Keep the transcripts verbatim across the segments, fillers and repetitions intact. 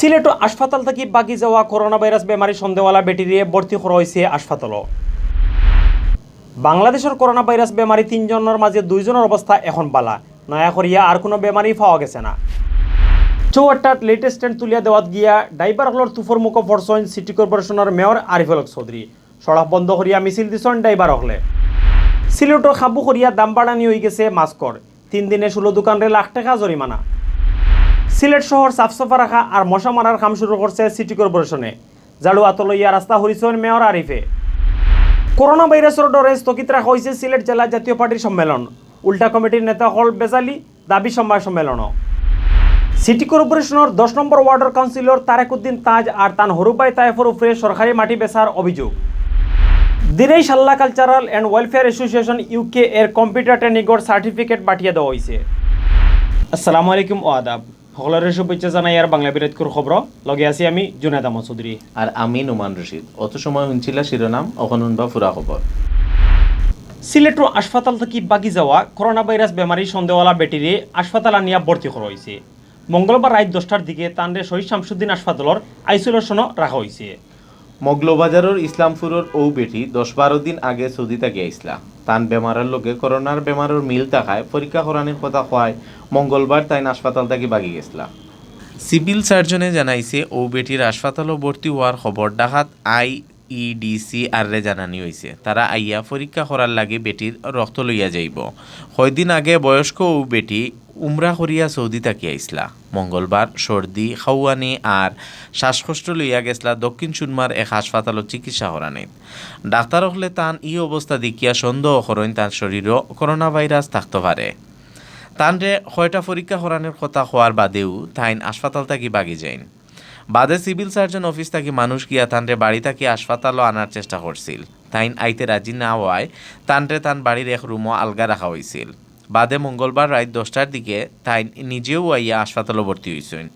সিলেটো হাসপাতাল থাকি বাগি যাওয়া করোনা ভাইরাস বেমারি সন্দেহওয়ালা বেটিরে ভর্তি করা অইছে হাসপাতালো। বাংলাদেশর করোনা ভাইরাস বেমারি তিনজনর মাঝে দুইজনর অবস্থা এখন বালা। নয়া করিয়া আর কুনু বেমারি পাওয়া গেছে না। চৌহাট্টাত লেটেস্ট স্ট্যান্ড তুলিয়া দেওয়াত গিয়া ড্রাইভার অকলর তুফর মুখো পড়ছইন সিটি কর্পোরেশনর মেয়র আরিফুল হক চৌধুরী। সড়ক বন্ধ করিয়া মিছিল দিছইন ড্রাইভার অকলে। সিলেটো কাবু করিয়া দাম বাড়ানি অইগেছে মাস্কর। তিন দিনে ষোলো দোকানরে লাখ টেকা জরিমানা। সিলেট শহর সাফ সাফা রাখা আর মশা মারার কাম শুরু করছে সিটি কর্পোরেশনে। ঝাড়ু আতো লইয়া রাস্তা হুরিছইন মেয়র আরিফে। করোনা ভাইরাসর ডরে স্থগিত রাখা অইছে সিলেট জেলা জাতীয় পার্টির সম্মেলন। উল্টা কমিটির নেতা অকল বেজালি, দাবি সভা সম্মেলনও। সিটি কর্পোরেশনর দশ নম্বর ওয়ার্ডর কাউন্সিলর তারেক উদ্দিন তাজ আর তান হরু ভাই তায়েফর উপরে সরকারি মাটি বেচার অভিযোগ। দিনেই Shalla cultural and welfare association UK এর কম্পিউটার ট্রেনিংর সার্টিফিকেট বাটিয়া দেওয়া অইছে। আসসালামু আলাইকুম ও আদাব। হকলরে শুভেচ্ছা জানাইয়ার বাংলা বিরাটকুর খবর। লগে আছি আমি জুনেদ আহমদ চৌধুরী। আর আমি নোমান রশিদ। অত সময় হুনছিলা শিরোনাম, অখন হুনবা পুরা খবর। সিলেটো হাসপাতাল থাকি বাগি যাওয়া করোনা ভাইরাস বেমারি সন্দেহওয়ালা বেটিরে হাসপাতাল আনিয়া ভর্তি করা অইছে। মঙ্গলবার রাইত দশটার দিকে তানরে শহীদ শামসুদ্দিন হাসপাতালর আইসোলেশনো রাখা অইছে। মৌলভীবাজারর ইসলামপুরর অউ বেটি দশ বারো দিন আগে সৌদি থাকি আইছলা। তান বেমারর লগে করোনার বেমারর মিল থাকায় পরীক্ষা করানির কথা কওয়ায় মঙ্গলবার তাইন হাসপাতাল থাকি বাগি গেছলা। সিভিল সার্জনে জানাইছে, অউ বেটির হাসপাতালো ভর্তি অওয়ার খবর ঢাকাত আইইডিসিআররে জানানি অইছে। তারা আইয়া পরীক্ষা করার লাগি বেটির রক্ত লইয়া যাইবো। কয়দিন আগে বয়স্ক অউ বেটি উমরা করিয়া সৌদি থাকি আইছলা। মঙ্গলবার সর্দি, খাওয়ানি আর শ্বাসকষ্ট লইয়া গেছলা দক্ষিণ সুরমার এক হাসপাতালো চিকিৎসা করানিত। ডাক্তার অকলে তান ই অবস্থা দেখিয়া সন্দেহ করইন তান শরীরো করোনা ভাইরাস থাকতো পারে। তানরে কয়টা পরীক্ষা করানির কথা কওয়ার বাদেউ তাইন হাসপাতাল থাকি বাগি যাইন। বাদে সিভিল সার্জন অফিস থাকি মানুষ গিয়া তানরে বাড়ি থাকি হাসপাতালো আনার চেষ্টা করছিল। তাইন আইতে রাজি না অওয়ায় তানরে তান বাড়ির এক রুমো আলগা রাখা অইছিল। বাদে মঙ্গলবার রাইত দশটার দিকে তাইন নিজেউ আইয়া হাসপাতালো ভর্তি অইছইন।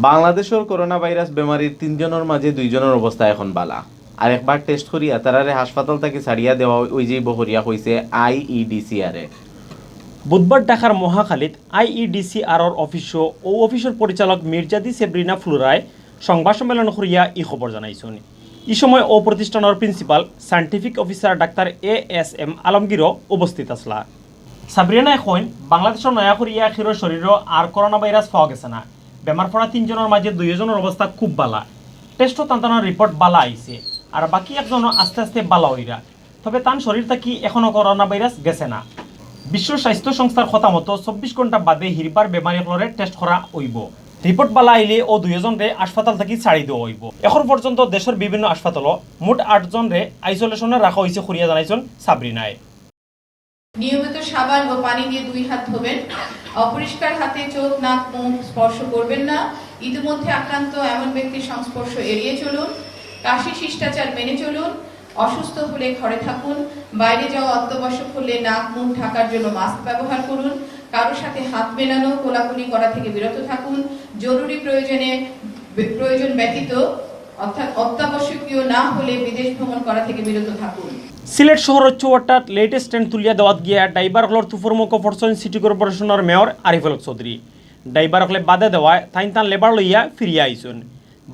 বাংলাদেশর করোনা ভাইরাস বেমারির তিনজনর মাঝে দুইজনর অবস্থা এখন বালা। আরেকবার টেস্ট করিয়া তারারে হাসপাতাল থাকি ছাড়িয়া দেওয়া অইযিবো করিয়া কইছে আইইডিসিআরএ। বুধবার ঢাকার মহাখালীত আইইডিসিআরর অফিসো অউ অফিসর পরিচালক মির্জাদি সেব্রিনা ফ্লোরায় সংবাদ সম্মেলন করিয়া ই খবর জানাইছইন। ই সময় অউ প্রতিষ্ঠানর principal scientific officer doctor ASM আলমগীরও উপস্থিত আছলা। সাবরিনায় কইন, বাংলাদেশো নয়া করিয়া কেউর শরীরো আর করোনা ভাইরাস পাওয়া গেছে না। বেমার পড়া তিনজনর মাঝে দুইজনর অবস্থা খুব বালা। টেস্টো তান তানর রিপোর্ট বালা আইছে, আর বাকি একজনও আস্তে আস্তে বালা অইরা। তবে তান শরীর থাকি এখনো করোনা ভাইরাস গেছে না। বিশ্ব স্বাস্থ্য সংস্থার কথা মতো চব্বিশ ঘন্টা বাদে হিরবার বেমারি অকলরে টেস্ট করা অইবো। রিপোর্ট বালা আইলে অউ দুইজনরে হাসপাতাল থাকি ছাড়ি দেওয়া অইবো। এখন পর্যন্ত দেশর বিভিন্ন হাসপাতালো মোট আটজনরে আইসোলেশনে রাখা অইছে করিয়া জানাইছইন সাবরিনায়। নিয়মিত সাবান ও পানি দিয়ে দুই হাত ধোবেন। অপরিষ্কার হাতে চোখ, নাক, মুখ স্পর্শ করবেন না। ইতিমধ্যে আক্রান্ত এমন ব্যক্তির সংস্পর্শ এড়িয়ে চলুন। কাশি শিষ্টাচার মেনে চলুন। অসুস্থ হলে ঘরে থাকুন। বাইরে যাওয়া অত্যাবশ্যক হলে নাক, মুখ ঢাকার জন্য মাস্ক ব্যবহার করুন। কারোর সাথে হাত মেলানো, কোলাকুলি করা থেকে বিরত থাকুন। জরুরি প্রয়োজনে, প্রয়োজন ব্যতীত অর্থাৎ অত্যাবশ্যকীয় না হলে বিদেশ ভ্রমণ করা থেকে বিরত থাকুন। সিলেট শহরর চৌহাট্টাত লেটেস্ট স্ট্যান্ড তুলিয়া দেওয়াত গিয়া ড্রাইভার অকলর তুফর মুখো পড়ছইন সিটি কর্পোরেশনর মেয়র আরিফুল হক চৌধুরী। ড্রাইভার অকলে বাধা দেওয়ায় তাইন তান লেবার লইয়া ফিরিয়া আইছইন।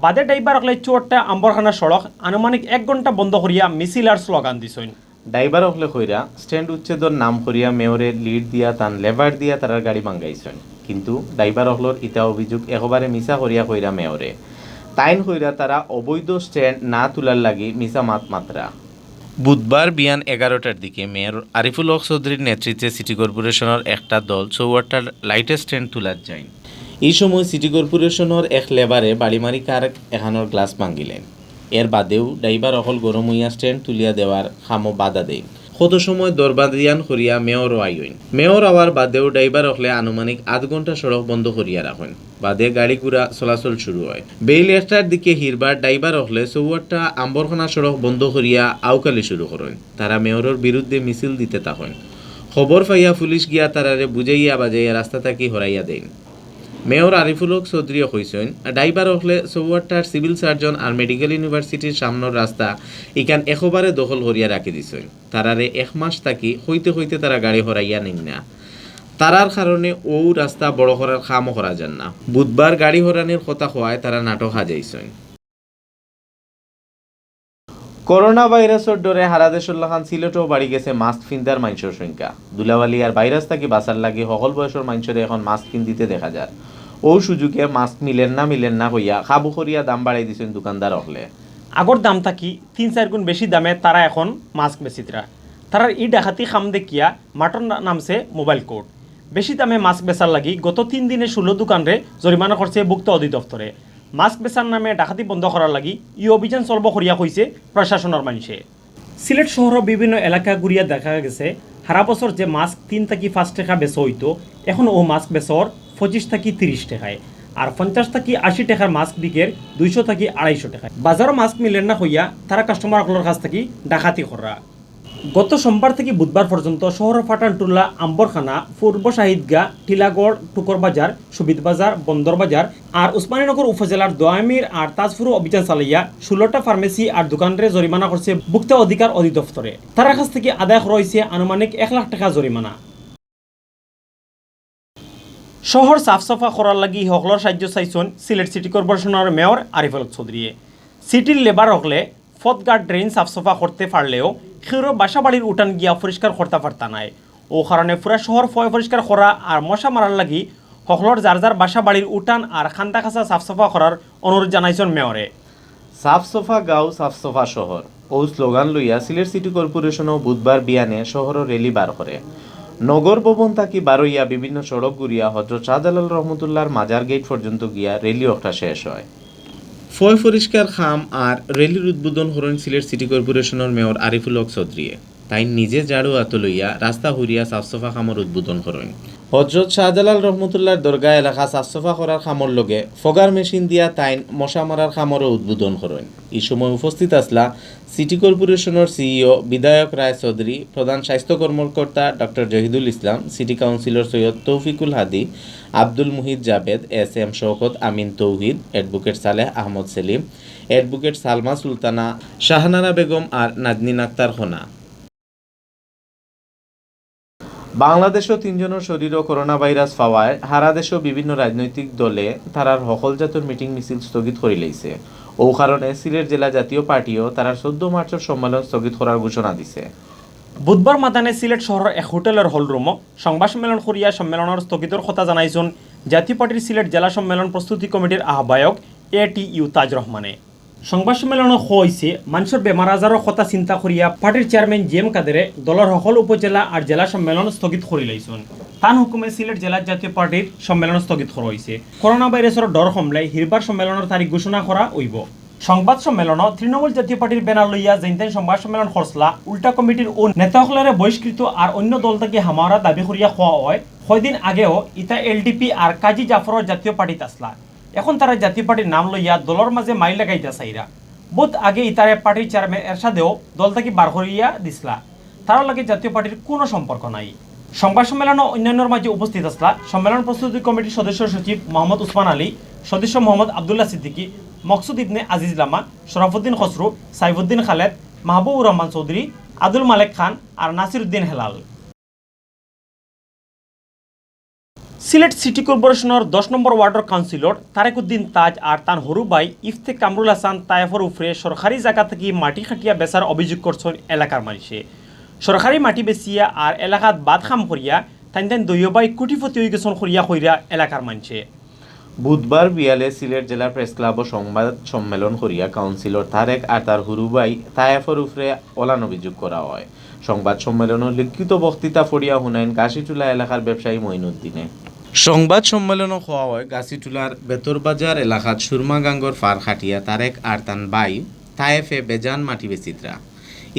বাদে ড্রাইভার অকলে চৌহাট্টা আম্বরখানা সড়ক আনুমানিক এক ঘন্টা বন্ধ করিয়া মিছিল আর স্লোগান দিছইন। ড্রাইভার অকলে কইরা স্ট্যান্ড উচ্ছেদর নাম করিয়া মেয়রে লিড দিয়া তান লেবার দিয়া তারার গাড়ি ভাঙ্গাইছইন। কিন্তু ড্রাইভার অকলর ইতা অভিযোগ একবারে মিছা করিয়া কইরা মেয়রে। তাইন কইরা তারা অবৈধ স্ট্যান্ড না তুলার লাগি মিছা মাত মাতরা। বুধবার বিয়ান এগারোটার দিকে মেয়র আরিফুল হক চৌধুরীর নেতৃত্বে সিটি কর্পোরেশনর একটা দল চৌহাট্টার লাইটে স্ট্যান্ড তুলাত যাইন। ই সময় সিটি কর্পোরেশনর এক লেবারে বাড়িমারি কার এখানর গ্লাস ভাঙ্গিলেন। এর বাদেও ড্রাইভার অকল গরম অইয়া স্ট্যান্ড তুলিয়া দেওয়ার কামো বাধা দেইন। কত সময় দরবাদিয়ান করিয়া মেয়রও আইন। মেয়র আওয়ার বাদেও ড্রাইভার অকলে আনুমানিক আধ ঘন্টা সড়ক বন্ধ করিয়া রাখইন। বাদে গাড়ি ঘোড়া চলাচল শুরু হয়। বেইল একটার দিকে হিরবার ড্রাইভার অকলে চৌহাট্টা আম্বরখানা সড়ক বন্ধ করিয়া আউকালি শুরু করইন। তারা মেয়রর বিরুদ্ধে মিছিল দিতে থাকইন। খবর পাইয়া পুলিশ গিয়া তারারে বুঝাইয়া বাজাইয়া রাস্তা থাকি হরাইয়া দেইন। মেয়র আরিফুল হক চৌধুরীয়ে কইছইন, ড্রাইভার অকলে চৌহাট্টার সিভিল সার্জন আর মেডিকেল ইউনিভার্সিটির সামনর রাস্তা ইখান একবারে দখল করিয়া রাখি দিছইন। তারারে এক মাস থাকি কইতে কইতে তারা গাড়ি হরাইয়া নেইন না। তারার কারণে অউ রাস্তা বড় করার কামও করা যার না। বুধবার গাড়ি হরানির কথা কওয়ায় তারা নাটক হাজাইছইন। করোনা ভাইরাসর ডরে হারা দেশর লাখান সিলেটও বাড়ি গেছে মাস্ক ফিন্দার মাইনষর সংখ্যা। ধুলাবালি আর ভাইরাস থাকি বাঁচার লাগি হকল বয়সর মাইনষরে এখন মাস্ক ফিন্দিতে দেখা যার। অউ সুযোগে মাস্ক মিলের না, মিলের না কইয়া কাবু করিয়া দাম বাড়াই দিছইন দোকানদার অকলে। আগর দাম থাকি তিন চাইর গুণ বেশি দামে তারা এখন মাস্ক বেচিতরা। তারার ই ডাকাতি কাম দেখিয়া মাঠর না-, নামছে মোবাইল কোর্ট। বেশি দামে মাস্ক বেচার লাগি গত তিন দিনে ষোলো দোকানরে জরিমানা করছে ভোক্তা অধিদপ্তরে। মাস্ক বেচার নামে ডাকাতি বন্ধ করার লাগি ই অভিযান চলব করিয়া কইছে প্রশাসনর মাইনষে। সিলেট শহরর বিভিন্ন এলাকা ঘুরিয়া দেখা গেছে, হারা বছর যে মাস্ক তিন থাকি পাঁচ টেকা বেচা অইতো, এখন অউ মাস্ক বেচা অর পঁচিশ থাকি তিরিশ টেকায়, আর পঞ্চাশ থাকি আশি টেকার মাস্ক বিকের দুইশো থাকি আড়াইশো টেকায়। বাজারো মাস্ক মিলের না কইয়া তারা কাস্টমার অকলর কাছ থাকি ডাকাতি কররা। গত সোমবার থাকি বুধবার পর্যন্ত শহরর পাঠানটুলা, আম্বরখানা, পূর্ব শাহিদগাঁ, টিলাগড়, টুকরবাজার, সুবিধবাজার, বন্দরবাজার আর উসমানীনগর উপজেলার দোয়ামির আর তাজপুরো অভিযান চালাইয়া ষোলোটা ফার্মেসি আর দোকানরে জরিমানা করছে ভোক্তা অধিকার অধিদপ্তরে। তারার কাছ থাকি আদায় করা অইছে আনুমানিক এক লাখ টেকা জরিমানা। শহর সাফ সাফা করার লাগি হকলর সাহায্য চাইছইন সিলেট সিটি কর্পোরেশনর মেয়র আরিফুল হক চৌধুরীয়ে। সিটির লেবার হকলে পথঘাট ড্রেন সাফ সাফা করতে পারলেও কেউরও বাসা বাড়ির উঠান গিয়া পরিষ্কার করতা পারতা নায়। অউ কারণে পুরা শহর পয় পরিষ্কার করা আর মশা মারার লাগি হকলর যার যার বাসা বাড়ির উঠান আর কান্দা কাছা সাফ সাফা করার অনুরোধ জানাইছইন মেয়রে। সাফ সাফা গাঁও, সাফ সাফা শহর, অউ স্লোগান লইয়া সিলেট সিটি কর্পোরেশনও বুধবার বিয়ানে শহরো র‍্যালি বার করে। নগর ভবন থাকি বার অইয়া বিভিন্ন সড়ক ঘুরিয়া হজরত শাহজালাল রহমতুল্লাহর মাজার গেইট পর্যন্ত গিয়া র‍্যালি অকটা শেষ অয়। পয় পরিষ্কার কাম আর র‍্যালির উদ্বোধন করইন সিলেট সিটি কর্পোরেশনর মেয়র আরিফুল হক চৌধুরীয়ে। তাইন নিজে ঝাড়ু আতো লইয়া রাস্তা হুরিয়া সাফ সাফা কামর উদ্বোধন করইন। হজরত শাহজালাল রহমতুল্লাহর দরগা এলাকা সাফ সাফা করার কামর লগে ফগার মেশিন দিয়া তাইন মশা মারার কামরও উদ্বোধন করইন। ই সময় উপস্থিত আছলা সিটি কর্পোরেশনর সিইও বিধায়ক রায় চৌধুরী, প্রধান স্বাস্থ্য কর্মকর্তা ডক্টর জহিদুল ইসলাম, সিটি কাউন্সিলর সৈয়দ তৌফিকুল হাদি, আব্দুল মুহিত জাবেদ, এসএম শওকত আমিন তৌহিদ, অ্যাডভোকেট সালেহ আহমদ সেলিম, অ্যাডভোকেট সালমা সুলতানা, শাহনারা বেগম আর নাজনীন আক্তার খনা। বাংলাদেশো তিনজনর শরীরো করোনা ভাইরাস পাওয়ায় হারা দেশো বিভিন্ন রাজনৈতিক দলে তারার হকল জাতর মিটিং মিছিল স্থগিত করিলাইছে। অউ কারণে সিলেট জেলা জাতীয় পার্টিও তারার চৌদ্দ মার্চর সম্মেলন স্থগিত করার ঘোষণা দিছে। বুধবার মাদানে সিলেট শহরর এক হোটেলর হলরুমো সংবাদ সম্মেলন করিয়া সম্মেলনর স্থগিতর কথা জানাইছইন জাতীয় পার্টির সিলেট জেলা সম্মেলন প্রস্তুতি কমিটির আহ্বায়ক এটিইউ তাজ রহমানে। সংবাদ সম্মেলনো কওয়া অইছে, মানষর বেমার আজারর কথা চিন্তা করিয়া পার্টির চেয়ারম্যান জিএম কাদেরে দলর হকল উপজেলা আর জেলা সম্মেলন স্থগিত করিলাইছইন। তান হুকুমে সিলেট জেলা জাতীয় পার্টির সম্মেলন স্থগিত করা অইছে। করোনা ভাইরাসর ডর কমলে হিরবার সম্মেলনর তারিখ ঘোষণা করা অইবো। সংবাদ সম্মেলনো তৃণমূল জাতীয় পার্টির ব্যানার লইয়া যেইন তাইন সংবাদ সম্মেলন করছলা, উল্টা কমিটির অউ নেতা হকলরে বহিষ্কৃত আর অইন্য দল থাকি হামাওরা দাবি করিয়া কওয়া অয়, কয়দিন আগেও ইতা এলডিপি আর কাজী জাফরর জাতীয় পার্টিত আছলা। এখন তারা জাতীয় পার্টির নাম লইয়া দলর মাঝে মাইল লাগাইতা চাইরা। বউত আগে ইতারে পার্টির চেয়ারম্যান এরশাদেও দল থাকি বার করিয়া দিছলা। তারার লগে জাতীয় পার্টির কুনু সম্পর্ক নাই। সংবাদ সম্মেলনো অইন্যান্যর মাঝে উপস্থিত আছলা সম্মেলন প্রস্তুতি কমিটির সদস্য সচিব মোহাম্মদ উসমান আলী, সদস্য মোহাম্মদ আব্দুল্লাহ সিদ্দিকী, মকসুদ ইবনে আজিজ লামা, শরাফুদ্দিন খসরু, সাইফুদ্দিন খালেদ, মাহবুবুর রহমান চৌধুরী, আব্দুল মালেক খান আর নাসির উদ্দিন হেলাল। সিলেট সিটি কর্পোরেশনর দশ নম্বর ওয়ার্ডর কাউন্সিলর তারেক উদ্দিন তাজ আর তান হুরু ভাই ইফতে কামরুল হাসান তায়েফর উপরে সরকারি জাগা থাকি মাটি কাটিয়া বেচার অভিযোগ করছইন এলাকার মানষে। সরকারি মাটি বেচিয়া আর এলাকাত বাদ কাম করিয়া তাইন তাইন দুইও ভাই কোটিপতি অইগেছইন করিয়া কইরা এলাকার মানষে। বুধবার বিয়ালে সিলেট জেলা প্রেস ক্লাবো সংবাদ সম্মেলন করিয়া কাউন্সিলর তারেক আর তার হুরু ভাই তায়েফর উপরে অলান অভিযোগ করা অয়। সংবাদ সম্মেলনো লিখিত বক্তৃতা পড়িয়া হুনাইন গাছিটুলা এলাকার ব্যবসায়ী মঈনুদ্দিনে। সংবাদ সম্মেলনো কওয়া অয়, গাছিটুলার বেতরবাজার এলাকাত সুরমা গাঙ্গর পার কাটিয়া তারেক আর তান ভাই তায়েফে বেজান মাটি বেচিতরা।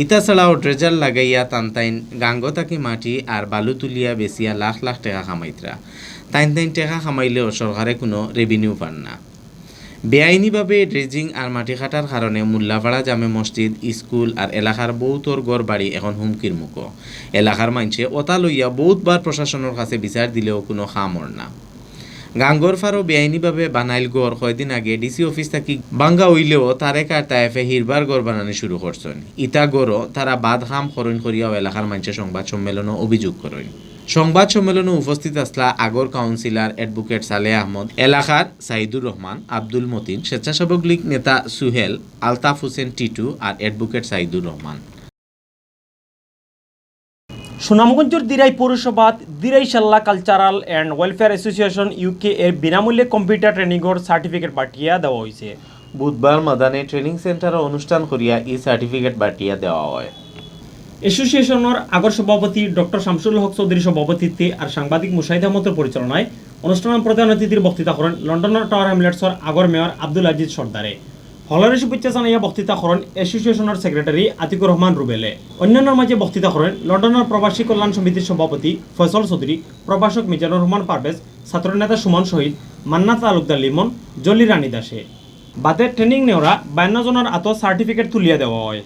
ইতা ছাড়াও ড্রেজার লাগাইয়া তান তাইন গাঙ্গ থাকি মাটি আর বালু তুলিয়া বেচিয়া লাখ লাখ টেকা কামাইতরা। তাইন তাইন টেকা কামাইলেও সরকারে কুনু রেভিনিউ পার না। বেআইনিভাবে ড্রেজিং আর মাটি কাটার কারণে মোল্লাপাড়া জামে মসজিদ, স্কুল আর এলাকার বউতর ঘর বাড়ি এখন হুমকির মুখো। এলাকার মানষে অতা লইয়া বউতবার প্রশাসনর কাছে বিচার দিলেও কুনু কাম অর না। গাঙ্গর পারো বেআইনিভাবে বানাইল ঘর কয়দিন আগে ডিসি অফিস থাকি ভাঙ্গা অইলেও তারেক আর তায়েফে হিরবার ঘর বানানি শুরু করছইন। ইতা ঘরো তারা বাদ কাম করইন করিয়াও এলাকার মানষে সংবাদ সম্মেলনো অভিযোগ করইন। সংবাদ সম্মেলনে উপস্থিত আছলা আগর কাউন্সিলর অ্যাডভোকেট সালেহ আহমদ, এলাকার সাইদুর রহমান, আব্দুল মতিন, স্বেচ্ছাসেবক লীগ নেতা সুহেল, আলতাফ হোসেন টিটু আর অ্যাডভোকেট সাইদুর রহমান। সুনামগঞ্জর দিরাই পৌরসভাত Derai Shalla cultural and welfare association UK এর বিনামূল্যে কম্পিউটার ট্রেনিংর সার্টিফিকেট বাটিয়া দেওয়া অইছে। বুধবার মাদানে ট্রেনিং সেন্টারো অনুষ্ঠান করিয়া ই সার্টিফিকেট বাটিয়া দেওয়া অয়। অ্যাসোসিয়েশনর আগর সভাপতি ডক্টর শামসুল হক চৌধুরীর সভাপতিত্বে আর সাংবাদিক মুশাহিদ আহমদর পরিচালনায় অনুষ্ঠানর প্রধান অতিথির বক্তৃতা করেন লন্ডনর টাওয়ার হ্যামলেটসর আগর মেয়র আব্দুল আজিজ সর্দারে। হলরে শুভেচ্ছা জানাইয়া বক্তৃতা করেন অ্যাসোসিয়েশনর সেক্রেটারি আতিকুর রহমান রুবেলে। অন্যান্যর মাঝে বক্তৃতা করেন লন্ডনর প্রবাসী কল্যাণ সমিতির সভাপতি ফয়সল চৌধুরী, প্রভাষক মিজানুর রহমান পারভেজ, ছাত্রনেতা সুমন শহীদ, মান্না তালুকদার লিমন, জলি রানী দাসে। বাদে ট্রেনিং নেওরা বায়ান্ন জনর আতো সার্টিফিকেট তুলিয়া দেওয়া অয়।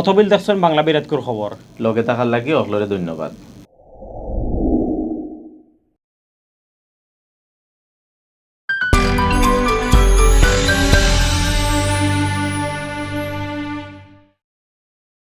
অতবিল দেখছইন বাংলা বিরাটকুর খবর। লগে থাকার লাগি অকলরে ধন্যবাদ।